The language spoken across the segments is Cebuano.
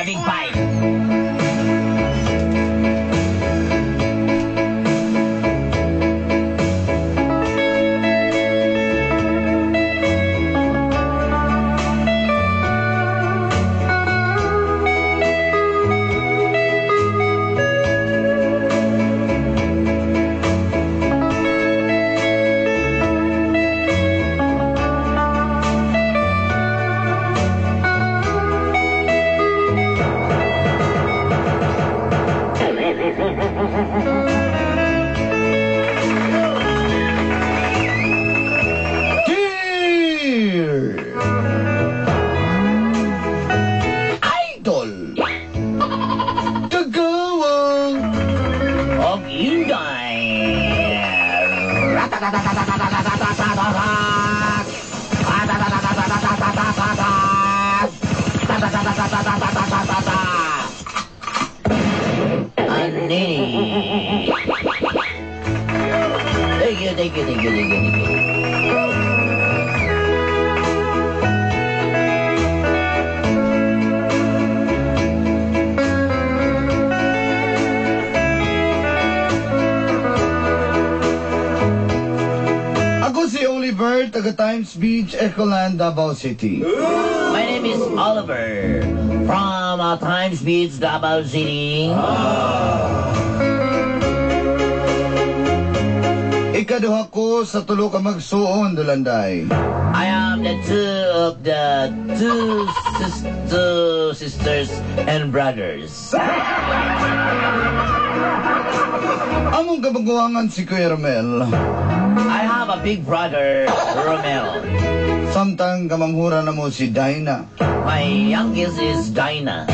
the big five. Dear Idol Kagawang Og Inday. Anini. Thank you, thank you, thank you, thank you, thank you. Ako si Oliver, taga Times Beach, Ecoland, Davao City. My name is Oliver from Times Beach, Davao City. Ikaduha ko sa tulo ka magsuon, Dulanday. I am the two of the two sisters and brothers. Among kabaguangan si Kuya Romel. I have a big brother, Romel. Samtang kamanghura na mo si Dinah. My youngest is Dinah.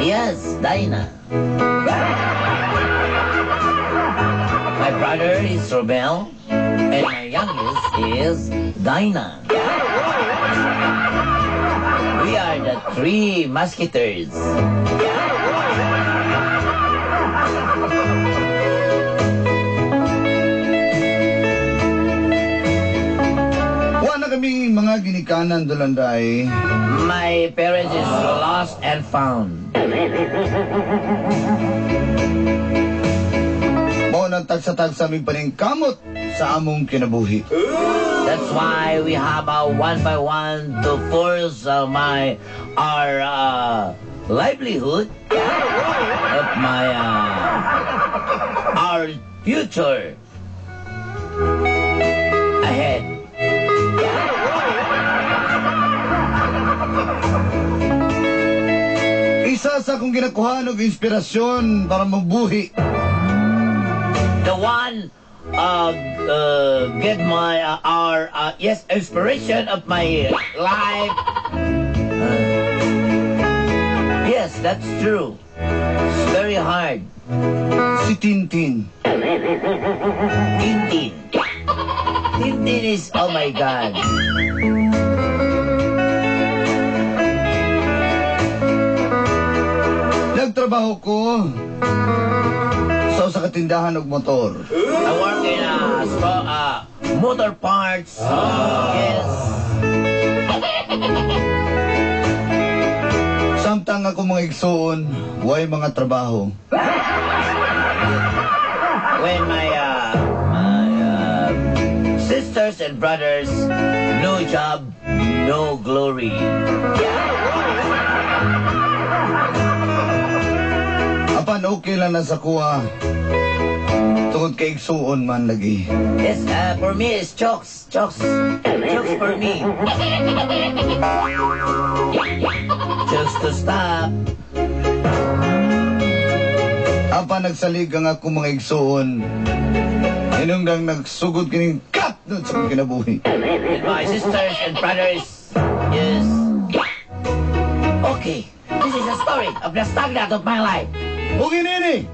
Yes, Dinah. My brother is Romel, and my youngest is Dinah. We are the three musketeers. Wa na kami mga ginikanan, Dulanday. My parents is lost and found. Mao nang tagsa-tagsa aming paningkamot sa among kinabuhi. That's why we have a one by one to force my our livelihood of my our future ahead. Isa sa akong ginakuha og inspirasyon para mabuhi. The one get my our yes, inspiration of my life. Yes, that's true. It's very hard. Si Tintin. Tintin. Tintin is, oh my God. Nagtrabaho ko sa usa ka tindahan og motor. I work in a store, motor parts. Yes. Samtang ako mga igsuon, way mga trabaho. When my sisters and brothers, no job, no glory. Apan okay lang na sa kuha. Tungod kay igsuon man lagi. Yes, for me it's chokes, chokes, chokes for me. Chokes to stop. Apan nagsalig ang ako mga igsuon. Hinungdang nagsugod kining kat nun sa akong kinabuhi. With my sisters and brothers, yes. Okay, this is a story of the stagnant of my life. Ug inini,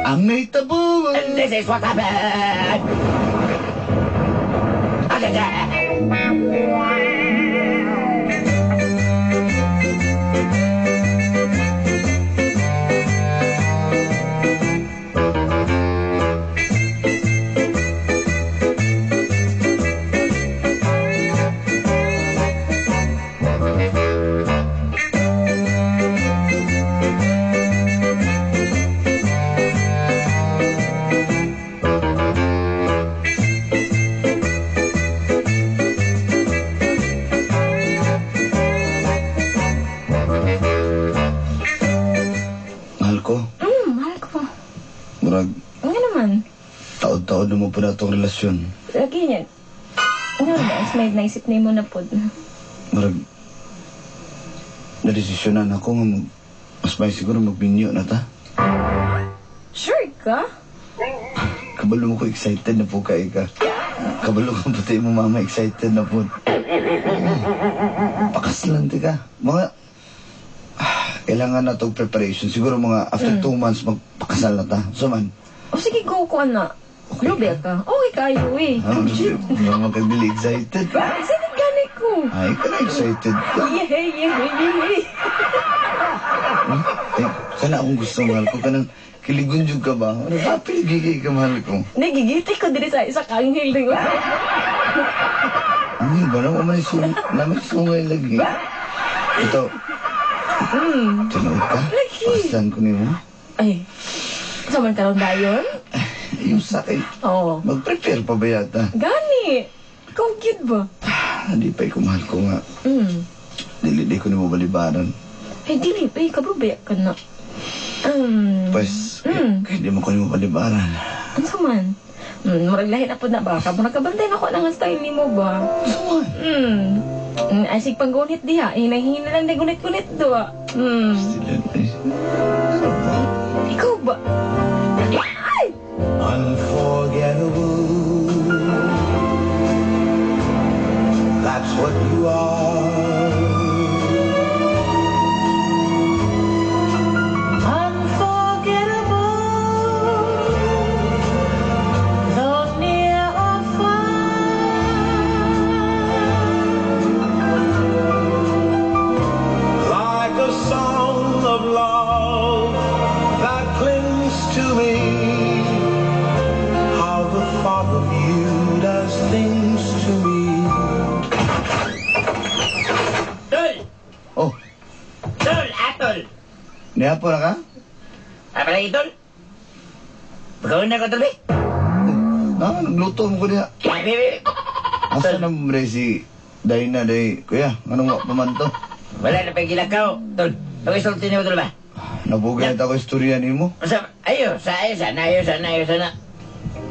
ang nahitabo. And this is what happened. naman po na itong relasyon. Lagi niyan. Ano ba? Mas may naisip na mo na pod. Marag, nadesisyonan ako nga mas may siguro magbinyo na ta. Sure ka? Kabalo mo ko excited na po kay ka. Kabalo ko pati mo mama excited na po. Pakaslan ti ka. Mga, kailangan na itong preparation. Siguro mga after 2 months magpakasal na ta. So man, O sige, go ko ana. Okay. Grabe ka. Okay kayo eh. Ah, mga kagdili excited. Excited gani ko. Ay, ka na excited ka. Yeah. Eh, kana akong gusto, mahal ko. Kanang kiligon jud ka ba? Ano, happy gigay ka, mahal ko. Nagigiti ko diri sa isa ka anghel din. Ano ba? Naman may naman sungay lagi. Ito. Tinuod ka? Lagi. Pakaslan ko nimo. Ay. Sa man karon dayon? Yung sa akin. Oo. Mag-prepare pa ba yata? Gani. Ikaw cute ba? Hindi pa ikaw, mahal ko nga. Dili di ko nimo balibaran. Ay, dili. Ay, kabrubaya ka na. Pues, kaya di mo ko nimo balibaran. Ano sa man? Murag lahi na po na ba? Murag kabantay na ko na nga style nimo ba? Ano man? Ay, sig panggunit diha. Hinahina lang na gunit-gunit do. Sila, eh. Ano ba? Ikaw ba? Ay! Unforgettable. That's what you are. Unforgettable, though near or far. Like a song of love that clings to me. How the thought of you does things to me. Tol! Oh, Tol! Atol! nihapo na ka? Apa lagi, tol? Pagkawin na ko, tol, eh. Na, nagluto mo ko niya. Ay, baby. Asa na mo bre si Dayna day? Kuya, anong wa pa man to? Wala na pa'y gilakaw, tol. Pag-isulti niyo, tol ba? Nabugay na ako istorya nimo. Sa, ayo, sa, ayo, sana, ayo, sana, ayo, sana.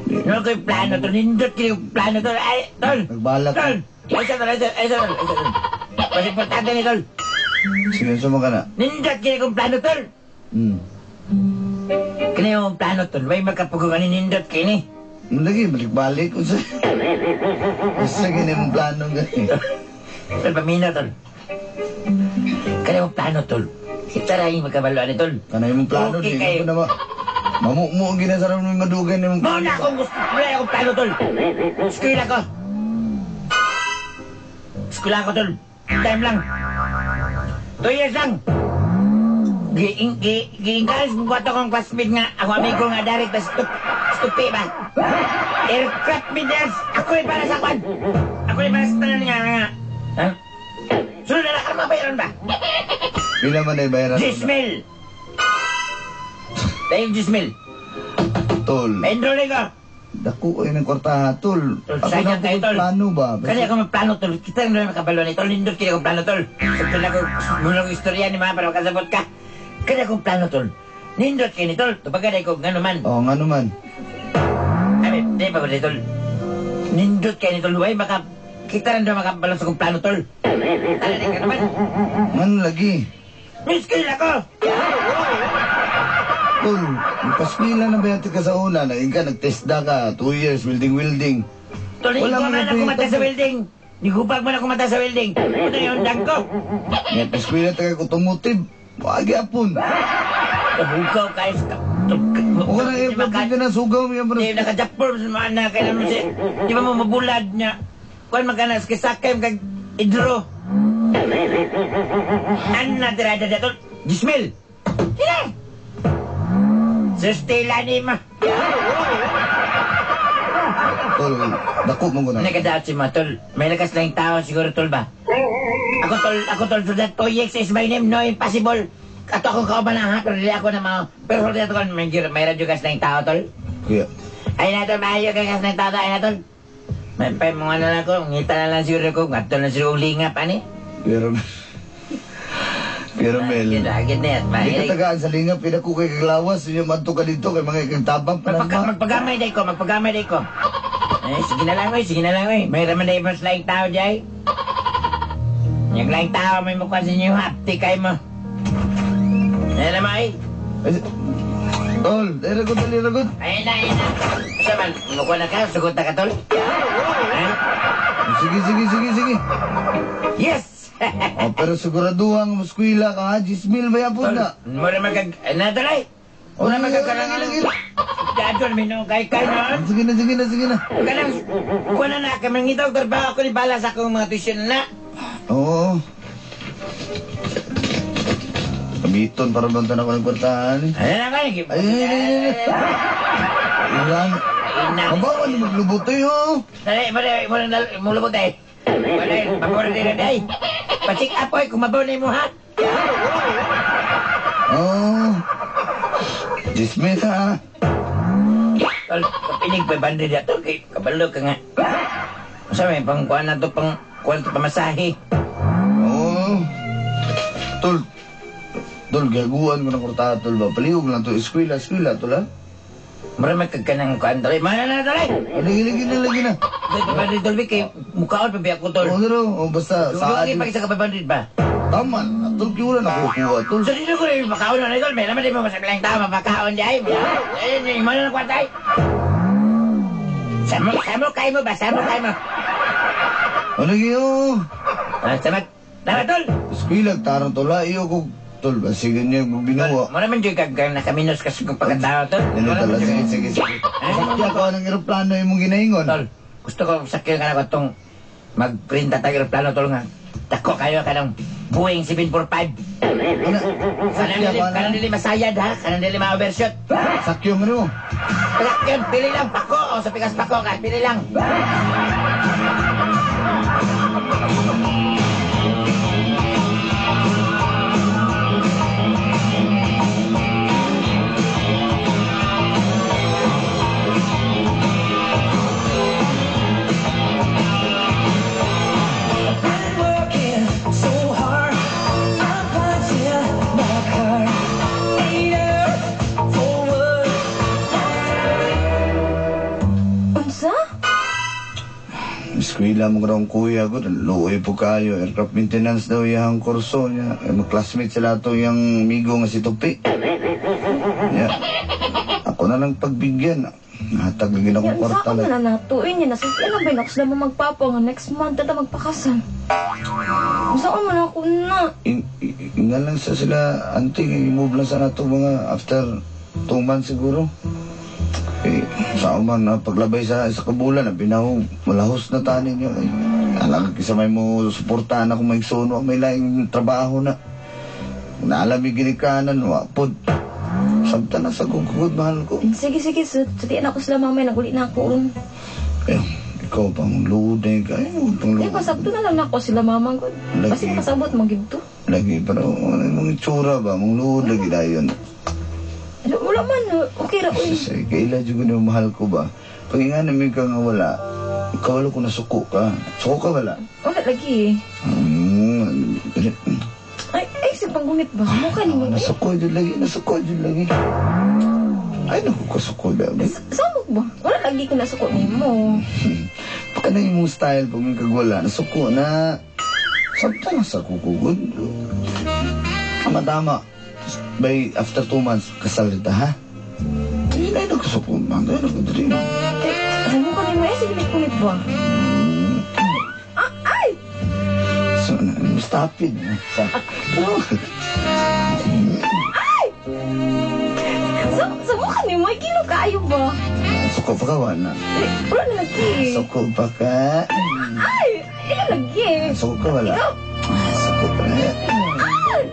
Ano ko yung plano, tol? Nindot ko yung plano, tol. Ay, tol! Nagbalak. Tol! Ay, sa, tol, ay, sa, ay, sa, tol, ay, sa, tol. Mas importante ni, tol. Sige, suma ka na. Nindot kini kong plano, tol. Kini yung plano, tol. May makapugo ni nindot kini. Lagi, balik-balik. Unsa? Unsa gini mong plano gani? Tol, pamina, tol. Kani yung plano, tol. Kita ra yung magkabaloan ni tol. Kanay mong plano, Okay di kayo. ko na ma... Mamumo ang ginasarap ng madugay ni mong Mao na akong gusto. Wala akong plano, tol. Eskwela ko. Eskwela ko, tol. Time lang. 2 years lang. Gi-encourage mo ko akong classmate nga, ako amigo nga direct na stupi ba? Aircraft maintenance. Ako yung para sa kwan. Ako yung para sa tanan nga nga. Ha? Sunod na lang, ano mabayaran ba? Pila man ay bayaran? 10 mil! Dahil 10 mil. Tol. Ma-enroll ko. Dako ay ng kwarta, tol. Tol, Ako sayang na kayo, ako tol. plano ba? Kaya ako magplano, tol. Kita na makabalo ni tol. Nindot kaya akong plano, tol. Sa tol ako, muna ko istorya ni mga para makasabot ka. Kaya akong plano, tol. Nindot kaya ni tol. Tupagan ko, nga naman. Oo, nga naman. Ay, di pa ko ni tol. Nindot kaya ni tol. Way, maka... Kita rin daw makabalo sa kong plano, tol. Ano ka naman? Nga lagi. Miss ako! Tol, paskwila na ba yata ka sa una? Naging ka, nagtestda ka. 2 years, welding-welding. Tol, Wala hindi ko man man na ako mata sa pinita. welding. Nigupag man ako mata sa welding. Ito yung undang ko. Nga, paskwila tayo automotive. Wagi apon. Kabukaw kayo sa... O ka na, eh, pag ka na sugaw mo yan, bro. Di nakajapor sa mga anak, kaya naman si... Di ba mo mabulad niya? Kuan magkanas, kisakay kag idro. Ano tirada dito? 10 mil! Hila! Sustila ni ma. Tol, dako mo ko na. Nagkadaot si ma, tol. May lakas lang yung tao siguro, tol ba? Ako tol, so that Toyex is my name, no impossible. Ato akong kauban na ha, pero dili ako na mga... Pero hold ko, may radyo gas lang yung tao, tol. Kuya, Ay na tol, maayo kay gas ng tao, ay na tol. May pa mga ano na ko, ngita na lang siguro ko, ngadto na siguro kong lingap, ani. Kuya Romel. Pero Mel, Agad na yan. di ka tagaan sa lingap, pinako kay kaglawas, inyo madto ka dito kay mga ikang tabang pa naman. Magpagamay day ko, magpagamay day ko. Eh, sige na lang, oy, sige na lang, oy. May raman na ibang laing tao, jay. Yung laing tao, may mukha sa inyo, hapti kay mo. Ayan naman, ay. Ay, tol, dali ragot, dali ragot. Ayun na, ayun na. Sa man, mukha na ka, sugot na ka, tol. Ha? Sige, sige, sige, sige. Yes! Oh, pero siguraduhan mo eskwela ka ha, 10,000 ba yan po na? Mura magag... Na, tol, ay. Mura magkakaroon Lagi, lagi. Dadon, minong kay kay noon. Sige na, sige na, sige na. Kanang, kuha na na, kami ngitaw, trabaho ko ni bala sa akong mga tuition na. Oo. Gamiton para bantan ako ng kwartahan. Ayun na, kay. Ay, ay, ay, ay, ay. Ilan? Kabawa ni maglubot eh, oh. Dali, muna, muna, mulubot eh. Wala, mabor din na day. Pa-check up, oy, kung mabaw na mo, ha? Oo. 10,000 ha. Tol, kapinig pa bandit ya, tol, kay kabalo ka nga. Sa may pang kuan na to, pang kuan to pamasahe. Oo. Tol, tol, gaguan ko ng kwartahan, tol ba? Palihog lang to, eskwela, eskwela, tol ha? Mura magkagkanang kuan, tol. Mana na, tol, ay. Lagi, lagi na, lagi na. Tol, pabandit, tol, kay mukaon pa biya ko, tol. Oo, pero, oh, basta, Sa saan? pag isa ka pabandit ba? Tama na, tol, kaya wala nakukuha, tol. So, dito ko rin makaon na, tol. May naman di mo masaglang tao, mapakaon di ay. Ayun, mana na kwarta, ay. Samo, samo kay mo ba? Samo kay mo. Ano oo. Ah, samat. Tama, tol. Eskwela, tarang tol, ha? Iyo ko, tol, ba, sige niya, binawa. Mura man dyan kag nakaminos ka sa kong pagkatao, tol. Ano Mura tol, man sige, dyan. sige, sige. Sakya ko ng eroplano yung mong ginaingon. Tol, gusto ko sakyan ka na ko itong magprinta tayo eroplano, tol nga. Dako kayo ka ng Boeing 745. Ano? Kanang Sakya dili, ko kanang na. dili masayad, ha? Kanang dili ma-overshoot. Sakyo mo mo. Sakyan, pili lang, pako o sa pikas pako ka, pili lang. Been working so hard, I'm punching my card. Ain't up for work. Unsa? Eskwela mo raw ang kuya ko, luoy po kayo. Aircraft maintenance daw iyang kurso niya. Eh, mag-classmate sila to yung migo nga si Tupi. Ya. Ako na lang pagbigyan. Natag lagi na akong Yan, kwarta unsa lang. man na nato eh niya nasufyan na ba na sila mo magpapa nga next month na magpakasal. Unsa man ako na? Inga lang sa sila, auntie, i-move lang sa nato mga after 2 months siguro. Eh, sa man na paglabay sa kabulan, na binahong, malahos na tanin niyo. Eh, alam kisa may mo suportahan ako may suno, may laing trabaho na. Naalam yung ginikanan, wapod. Sabta na sa gugugod, mahal ko. Sige, sige, sa tiyan ako sila mamaya, naguli na ako ron. Eh, ikaw pang luday ka. Ay, pang Eh, pasabto na lang ako sila mama ko. Kasi Lagi. makasabot, magigto. Lagi, pero ano yung mga itsura ba? Mong luod lagi dayon. Wala man, okay ra, uy. Kasi kaila dyan ko na mahal ko ba? Pag nga namin ka nga wala, kawalo ko na suko ka. Suko ka wala? Wala lagi eh. Ay, ay, si panggumit ba? Mukha ni mo. eh. Nasuko dyan lagi, nasuko dyan lagi. Ay, naku, kasuko ba? Samok ba? Wala lagi ko nasuko ni mo. Pagka na yung style, pag may kagwala, nasuko na. Sabta na sa kukugod. Tama-tama. By after 2 months, kasal rita, ha? Ay, ay, nagkasuko man. Ay, naku, dali. Eh, samok ka ni mo, eh, sige, may kumit ba? Ah, ay! So, na, stop it. Sa, oh. Ay! Samok ka ni mo, ay, kilo kaayo ba? Suko pa ka, wala. Eh, wala na lagi. Suko pa ka. Ay! Ikaw lagi. Suko ka, wala. Ikaw! Ah, suko pa na. Ay!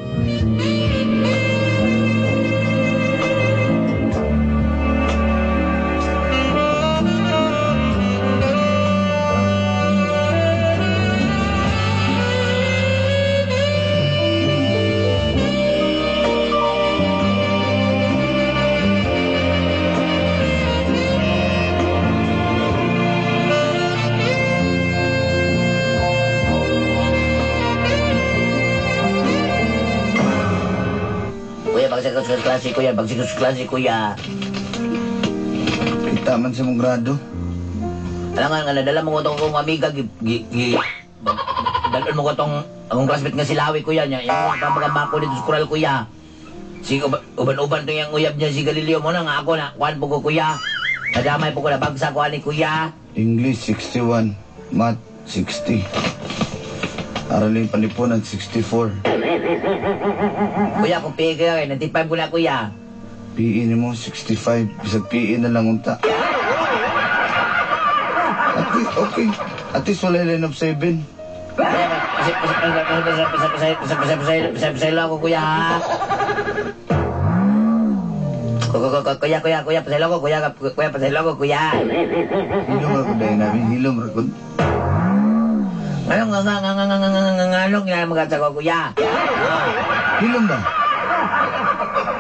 Bagsik ko sa klase, kuya. Bagsik ko sa klase, kuya. Kita man sa mong grado. Alangan nga, nadala mo ko tong kong amiga, gi, gi, gi, dalon mo ko tong akong classmate nga si Lawi, kuya niya. Yung mga pagkabako dito sa kural, kuya. Si uban-uban tong yung uyab niya si Galileo mo na nga ako na, kuan po ko, kuya. Nadamay po ko, nabagsak ko ani, kuya. English 61, Math 60. Araling Panlipunan 64. Kuya, kung PE kayo, 95 ko na, kuya. PE ni mo 65. Bisag PE na lang unta. At least, okay. At least wala line of 7. Pasaylo ako, kuya, ha? Kuya, kuya, kuya, pasaylo ako, kuya, kuya, pasaylo ako, kuya. Hilom ra ko dahil namin. Hilom ra ko. Anong nga nga nga nga nga nga nga nga nga anong nga magkatsa ko, kuya? Hilom ba?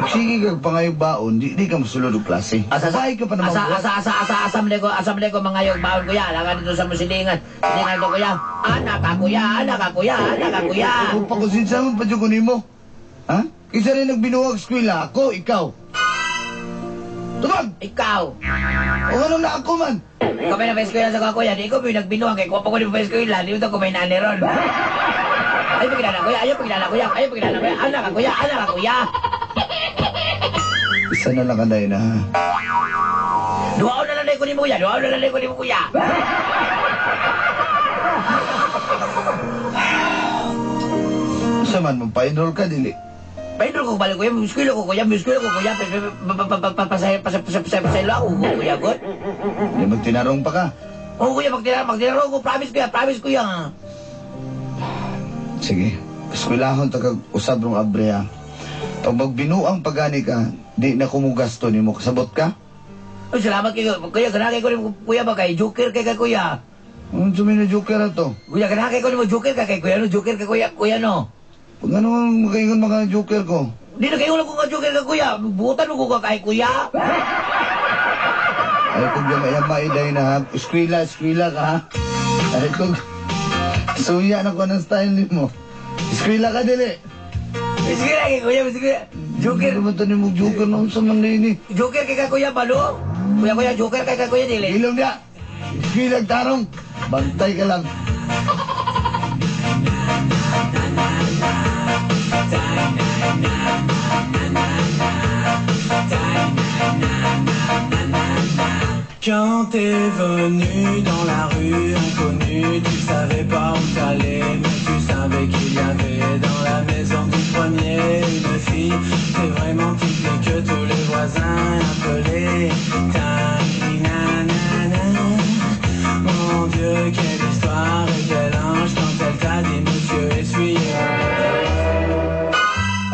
Sige ka pangayog baon, di ka mosulod og klase. Asa, Bahay ka pa naman. Asa, asa, asa, asa, asa, man ko, asa man ko mangayog baon, kuya. Alaga dito sa musilingan. Silingan ko, kuya. Anak ka, kuya, anak ka, kuya, anak ka, kuya. Kung pakusinsa mo pa dyan ko nimo. Ha? Isa rin nagbinuwag eskwela, ako, ikaw. Tubag! Ikaw. O ano na ako man? Ikaw may na-eskwela sa ko, kuya. Di ko may nagbinuang kay kuha pa ko di pa eskwela. Di ko may nani ron. Ay, pagkilala, kuya. Ayaw, pagkilala, kuya. Ayaw, pagkilala, kuya. Anak ka, kuya. Anak ka, kuya. Isa na lang ka dahil na ha. Duwaon na lang ko ni mo, kuya. Duwaon na lang ko ni mo, kuya. Sa man, magpa-enroll ka, dili. Paindro ko balik, kuya. Eskwela ko, kuya. Eskwela ko, kuya. Pasaylo ako, kuya. God. Di magtinarong pa ka. Oo, kuya. Magtinarong ko. Promise, kuya. Promise, kuya. Sige. Eskwelahon ta kag usab rong abre ha. Pag magbinuang pagani ka, di na kumugasto nimo. Kasabot ka? Ay, salamat kayo. Kuya, ganakay ko ni mo, kuya ba kay Joker kay kay kuya. Ano sumi na joker na to? Kuya, ganakay ko ni mo Joker ka kay kuya no, Joker ka kuya, kuya no. Pag ano ang makaingon mga joker ko? Di na kayo lang ko nga Joker ka kuya. Butan mo ko ka kay kuya. Ay kung yama-yama iday na ha. Eskwela, eskwela ka ha. Ay kung suya na ko ng style nimo. Eskwela ka dili. Eskwela kay kuya, eskwela. Joker, Ano man to nimo joker na unsa man nini? Joker kay kay kuya balo. Kuya kuya Joker kay kay kuya dili. Ilong niya. Eskwela tarong. Bantay ka lang. Quand t'es venu dans la rue inconnue, tu savais pas où t'allais, mais tu savais qu'il y avait dans la maison du premier une fille. T'es vraiment petite que tous les voisins appelaient Tiny-na-na-na. Mon Dieu, quelle histoire et quel ange quand elle t'a dit monsieur, essuyez.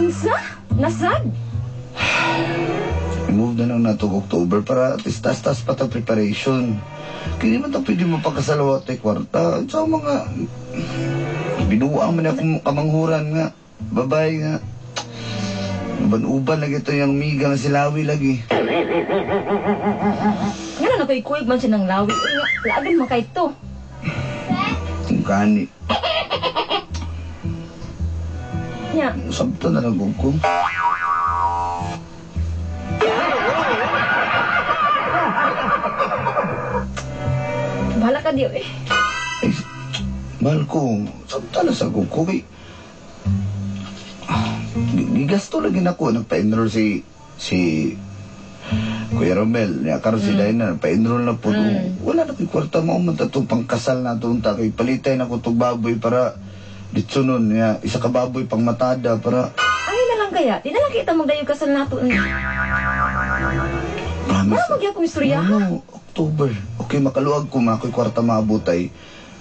Unsa? Nasad? I-move na lang nato October para at least tas-tas pa ta preparation. Kaya man ta pwede mo pagkasalawa tay kwarta. Sa mga binuang man akong kamanghuran nga. Babay nga. Uban-uban lagi ito yung miga nga silawi lagi. Nga na ko'y kuyog man siya ng lawi. Uy, nga, labi man kay to. Kung gani. Nya, Sabta na lang ko. Bahala ka diyo eh. Ay, mahal ko. Sabta na sa ko. Kay, gigasto lagi na ko. Nagpa-enroll si Kuya Romel. Niya karon si Diana, nagpa-enroll na po. Wala na ko'y kwarta mo. Man itong pangkasal na itong ta. Kay palitay na ko itong baboy para ditso nun. Niya, isa ka baboy pang matada para Ay na lang kaya. Di na lang kita magdayog kasal nato. Promise. Wala magyapong istorya. No, October. Okay, makaluwag ko mga ko'y kwarta maabot ay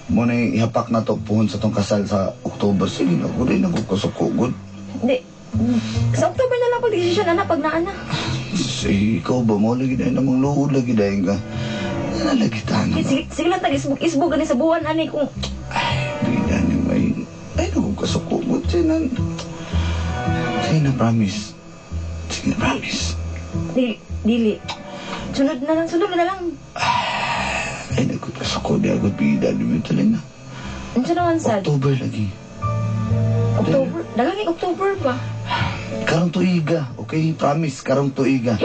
mo na ihapak na to puhon sa tong kasal sa October. Sige na ko rin ako kasukugod. Hindi. Sa October na lang pag-desisyon, anak, pag naana. Sige, ikaw ba mo lagi dahil namang luod lagi dahil ka. Ano lagi tayo? Sige, sige lang tag isbog isbog gani sa buwan ani kung Ay, bida ni may ay naku kasukugod. Sige na. Sige na, promise. Sige na, promise. dili dili. Sunod na lang, sunod na lang. Ay, naku kasukugod. Ako bida ni may talin na. Unsa naman sad? October lagi. October. Daghang October ba? Karong tuiga, okay? Promise, karong tuiga.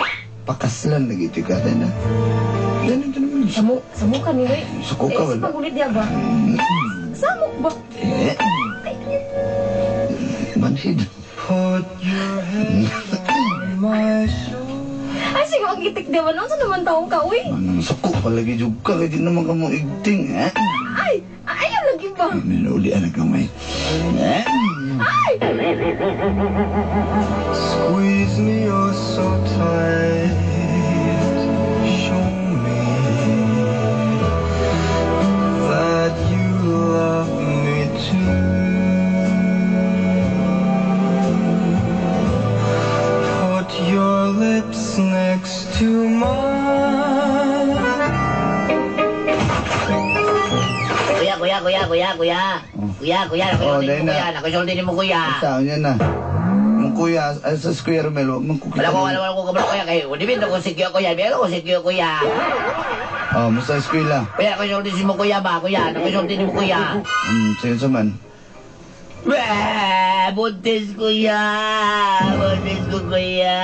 Pakaslan lagi ito ka, na. Dahil ito naman. Samo ka ni Noy. Suko ka, Eh, wala. sa pagulit diya ba? Samok ba? Eh. Manhid. Put your head on my shoulder. Ay, sige, ang gitik diya ba? Noon, sa naman taong ka, uy. Manang suko palagi jud ka, kaya di naman ka mo igting, eh? Ay, ayaw lagi ba? Minulian ang kamay. Eh? Ay! Squeeze me oh so tight. Show me that you love me too. Put your lips next to mine. Kuya, kuya, kuya, kuya, kuya. Kuya, kuya, Oh, nakusulti mo dahil na. kuya, nakusulti mo kuya. Sa niya na. Mong kuya, ay, sa square mil, wag mong kukita. Wala ko kabalo kuya kayo. Di ba ko sikyo kuya, di ko sikyo kuya. Oh, musta eskwela. Kuya, nakusulti mo kuya ba, kuya, nakusulti mo kuya. Sige sa man. Wah, buntis kuya, buntis ko kuya.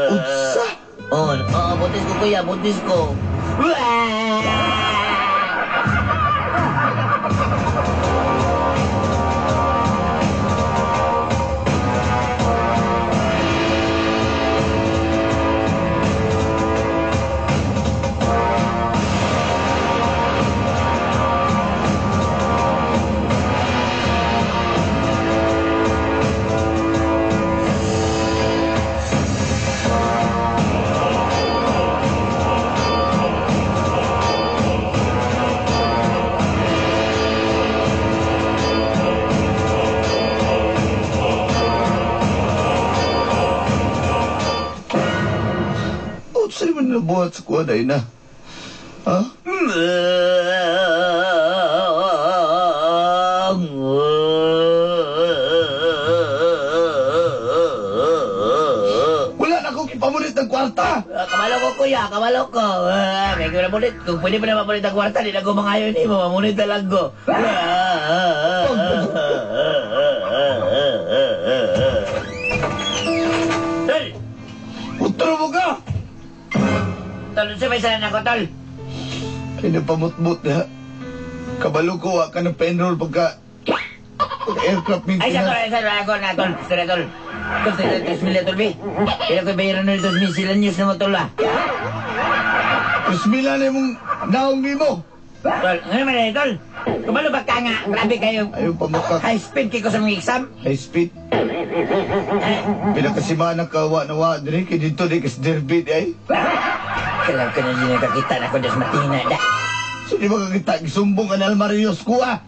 Utsa! Oh, oh, buntis ko kuya, buntis ko. Wah! Utsa naman nabuhat sa kuha, dahil na. Ha? Wala na akong ipamulit ng kwarta! Kabalo ko kuya, kabalo ko. May ko namulit. Kung pwede pa na mamulit ang kwarta, di na ko mangayon eh. Mamamulit na lang ko. Tol! Utro mo ka! Tol, unsa may salan ako, tol? Ay, napamutmut na. Kabalo ko, wa ka ng penroll pagka aircraft Ay, sa tol, maintenance. ay, sa tol, ako na, tol. Sa tol. Tol, sa tol, 3 mil, tol, bi. Kailan ko bayaran na ito, miscellaneous na mo, tol, ah. 3 mil na yung naong nimo. Tol, ano naman eh, tol? Kabalo ba ka nga? Grabe kayo. Ayaw pamukha. High speed kay ko sa mga exam. High speed. Eh, Pila ka semana ka wa na wa diri kay dito di kas derby di ay. Kailan ko na din nakakita na ko das matina da. So di ba kakita gisumbong ka na Almarios ko ah.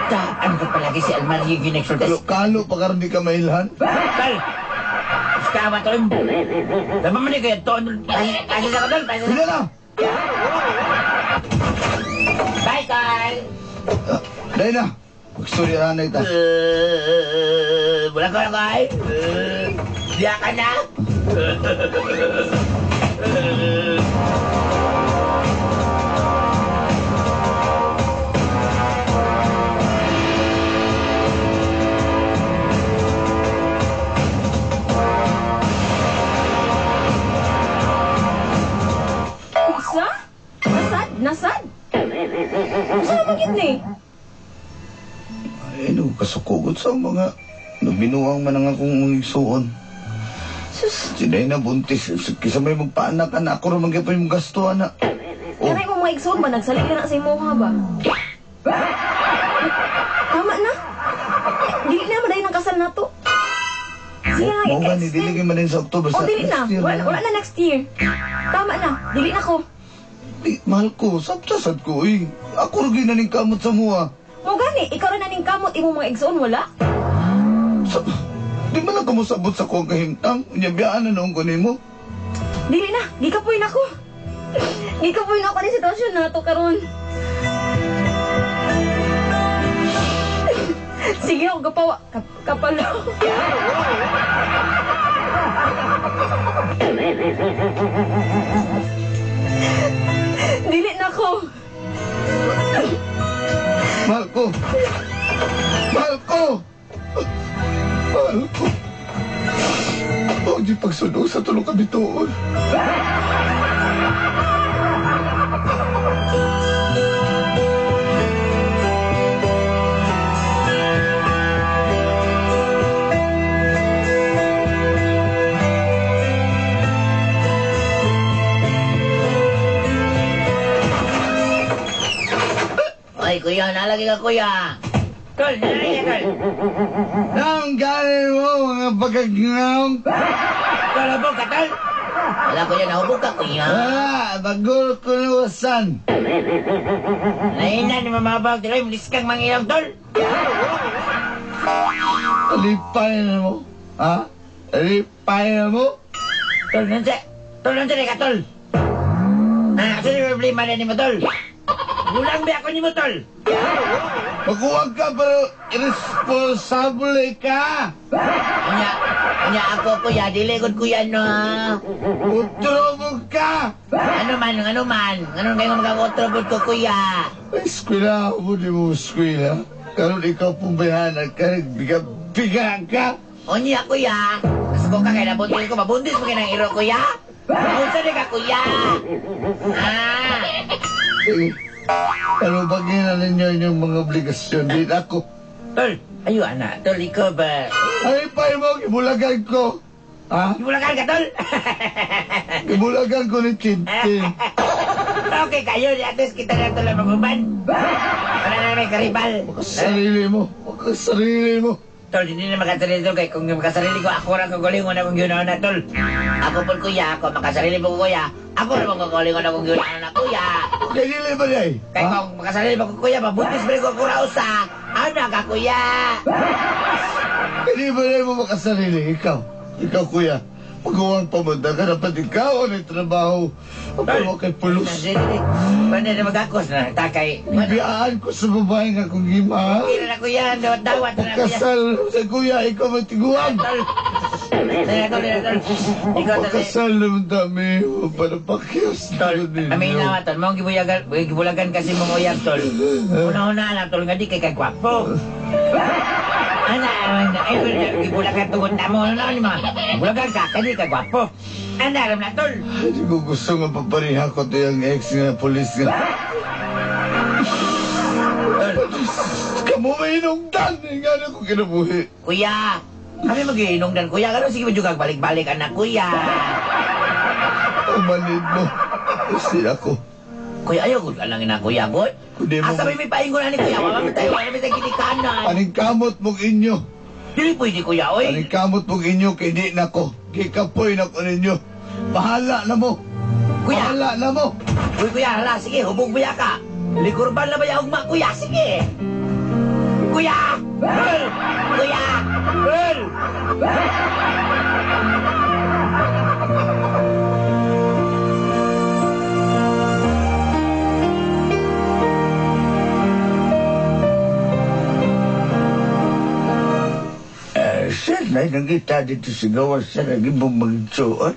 Taan ko palagi si Almario yung nagsultas. Kalo kalo pa karon di ka mailhan. Tol! Iskawa, tol. Tama man eh, kaya tol. Pasa sa ko, tol. Pasa sa Sige na. Bye, tol! Dahil na. Magstorya na ita. Wala ko na kay. Diya ka na. Unsa? Nasad? Nasad? Unsa naman gyud ni? Ay, no, kasukugot sa mga nabinuang man ang akong igsuon. Sus, Si Dayna buntis. Kisa may magpaanak ka na. Ako rin magyapon yung gasto, ana. Oh, kanay mo mga igsoon ba nagsalig na sa imuha ba? Tama na. Dili na man ng kasal nato. Sige na, mao gani, i-extend. dili man din sa October. Oh, Sa dili na. next year Wala, wala na next year. Tama na. Dili na ko. Di, mahal ko. Sabtasad ko, eh. Ako rin ginaning kamot sa mua. Mo gani, ikaw rin naning kamot imong mga igsoon wala? Sa, di man lang ka mosabot sa kuwang kahimtang. Unya, biyaan na noon ko nimo. Dili na, gikapoy na ko. Gikapoy na ako ni sitwasyon nato karon. Sige ako kapawa, kapalo. Dili na ko. Mahal ko. Mahal ko. Mahal ko. Huwag di pagsunog sa tulong kabituon. Ay, kuya, nalagi ka, kuya. Tol, nalagi ka, tol. Nang galing mo, mga pagkagnaong. Tol, hubog ka, tol. Wala, kuya, nahubog ka, kuya. Wala, bagol ko nuwasan. Nahinan ni mamabag, tol. Mulis kang mangilong, tol. Alipay na mo. Ha? Alipay na mo? Tol, nandiyan. Tol, nandiyan ka, tol. Ah, asa yung problema na ni mo, tol? Gulang ba ako ni mo, tol? Magkuwag ka pero irresponsible ka. Unya, unya ako, kuya. Dili ko, kuya, no, ha? Utro ka. Ano man, ano man. Ano kayo magkakotro ko, kuya? Eskwela mo di mo eskwela. Karon ikaw pumbayanan ka, biga ka. Unya, kuya. Nasuko ka kay nabuntis ko. Mabuntis mo kayo ng iro, kuya. Unsa ni ka, kuya? Ah! Sige. Ano ba na ninyo inyong mga obligasyon? Di ako. Tol, ayo anak. Tol, ikaw ba? Ay, pa mo, gibulagan ko. Ha? Ibulagan ka, tol? Gibulagan ko ni Tintin. Okay kayo, di at least kita na tol ang mag-uban. Wala na may karibal. Sarili mo. Sarili mo. Tol, hindi na makasarili tol. Kaya kung makasarili ko, ako lang kagalingon akong ginawa na, tol. Ako po, kuya. Ako makasarili po, kuya. Ako rin kagalingon akong ginawa na, kuya. Kaya dili ba day? Kaya kung makasarili po, kuya, mabuntis pa rin ko kurausa. Ano ka, kuya? Kaya ba day mo makasarili? Ikaw. Ikaw, kuya. Pagawang pamunta ka, dapat ikaw ang trabaho. Ako mo kay pulos. Pwede na magakos na, takay. Biyaan ko sa babae nga kung gima. Hindi na, kuya. Dawat-dawat na, kuya. Kasal sa kuya, ikaw matiguan. Tol. Tol, tol, tol. Ikaw, tol. Pagkasal naman dami mo para pakyos. Tol, kami na, tol. Mong gibulagan kasi mong uyab, tol. Una-una na, tol, nga di kay kagwapo. Ana, ay, gibulagan tungod na mo. Ano, ano, mga gibulagan ka, kaya di kagwapo. Ana, alam na, tol. Hindi ko gusto nga papareha ko to yung ex nga, polis nga. Tol, Kamu may inungdan. Nga na ko kinabuhi. kuya, kami magiinong dan, kuya. Karon sige mo juga balik-balik, anak, kuya. Ang manid mo. Kasi ako. Kuya, ayaw ko lang ina, kuya, boy. Kundi mo- Asa may paingon na ni kuya? Wala man tayo, wala man tayo ginikanan. Anong kamot mong inyo? Dili pwede, kuya, oy. Anong kamot mong inyo? Kay di na ko. Kikapoy na ko ninyo. Bahala na mo. Kuya. Bahala na mo. Uy, kuya, hala, sige, hubog ba ka? Likurban na ba ugma, kuya? Sige. Kuya! Tol! Kuya! Tol! Sir, na nakita dito sa gawas sa nagibong magsuot.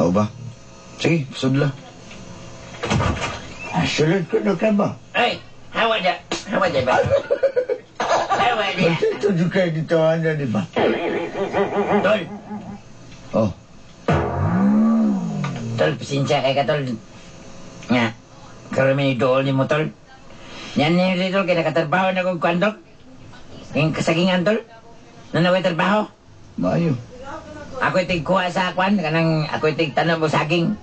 Oo ba? Sige, sudla. Sulod ko na ka ba? Ay, hawa dya. Hawa dya ba? Hawa dya. Ito doon kayo dito, ano, di ba? Tol, Oh, tol, pasensya kay ka, tol. Nga, karon may dool ni mo, tol. Yan ni tol, kaya nakatrabaho na kong kwandok. Yung kasagingan, tol. Nanaw trabaho. maayo. Ako itig kuha sa kwan, kanang ako itig tanom mo saging.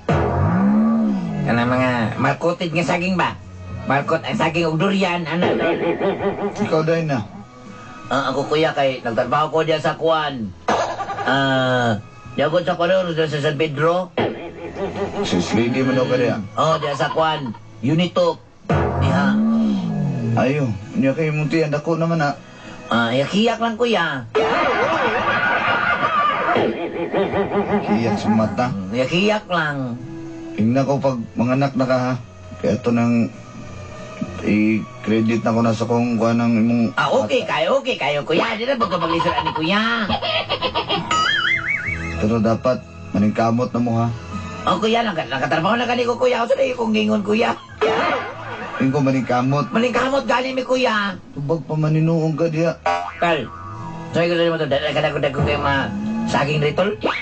Kanang mga markoted nga saging ba? Markot ang saging og durian, ano tol. Ikaw dahil na. Ah, ako kuya kay nagtrabaho ko diyan sa kwan. Ah, diyan ko sa kwan diyan sa San Pedro. Sis lady man ako kaya. Oh, diyan sa kwan. Unitop. Diha. Ayo, niya kayo mong tiyan. Dako naman ah. Ah, yak-hiyak lang kuya. Hiyak sa mata. Yak-hiyak lang. Tingnan ko pag mga anak na ka ha. Kaya ito nang i-credit na ko na sa kong kuha ng imong... Ah, okay kayo kuya. Di na bago maglisod ani kuya. Pero dapat maningkamot na mo ha. Oh, kuya, nakatrabaho na gani ko kuya. Usa na kong gingon kuya. Ingko maningkamot. Maningkamot gani mi kuya. Tubag pa maninuong ka diya. Tol, Sabi ko sa mo to, dala ka dagko kayo mga saging diri, tol. Ha?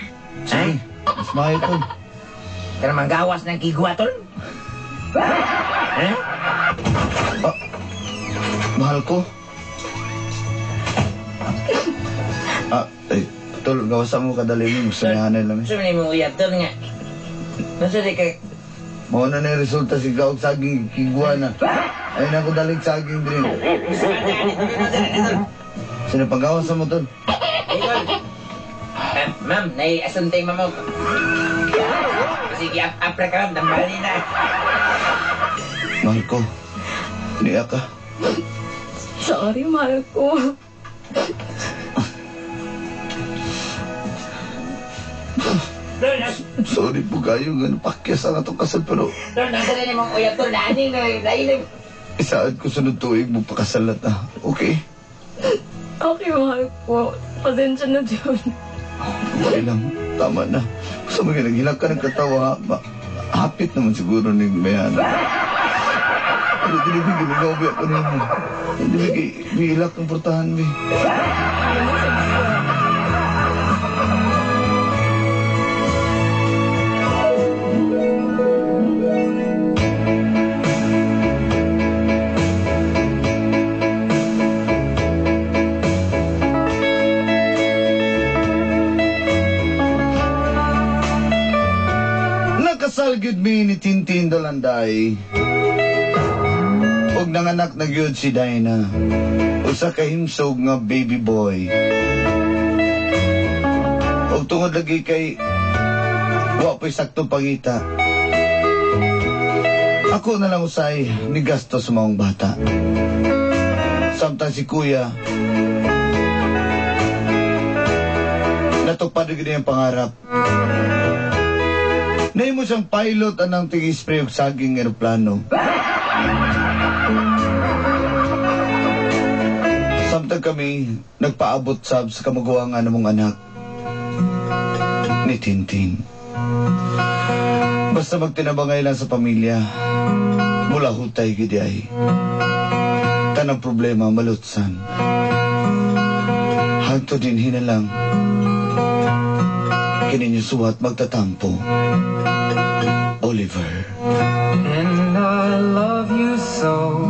Sige, mas maayo, tol. Kaya manggawas ng kigwa, tol. Ha? Ah, mahal ko. Ah, ay, tol, gawasan mo kadali mo. Magsunahanay lang eh. Sabi ni mo uyab, tol nga. Nasa di kay. Mao na na yung resulta si Gaog saging kigwa na. Ay na ko dalig saging din. Sino panggawas mo, tol? Hey, tol. Ah, ma'am, nai-asuntay ma'am. Sige, up-up ra ka, ma'am. Dambali na. Mahal ko. Niya ka. Sorry, mahal ko. Tol, nas Sorry po kayo nga napakyas ang atong kasal pero tol, nasa na ni mong uyab, tol. Naaning na, nailim. Isaad ko sunod tuig mo pakasal na ta. Okay? Okay, mahal ko. Pasensya na, Jun. Okay lang. Tama na. Sa mga naghilak ka ng katawa, ha? Hapit naman siguro ni Mayana. Pero di ba ginagawa ako nimo? Hindi ba gihilak ang portahan, bi? Nakasal gyud mi ni Tintin Dalanday. Og nanganak na gyud si Dinah. Usa ka himsog nga baby boy. Og tungod lagi kay wa po'y sakto pangita. Ako na lang usay ni gasto sa maong bata. Samtang si Kuya natupad gyud niyang pangarap. Nahimo siyang pilot anang tig-spray og saging eroplano. Samtang kami nagpaabot sab sa kamaguwangan namong anak ni Tintin. Basta magtinabangay lang sa pamilya, mula hutay gid ay. Tanang problema malutsan. Hangtod din hinalang kini niyo suwat magtatampo. Oliver. And I love you so.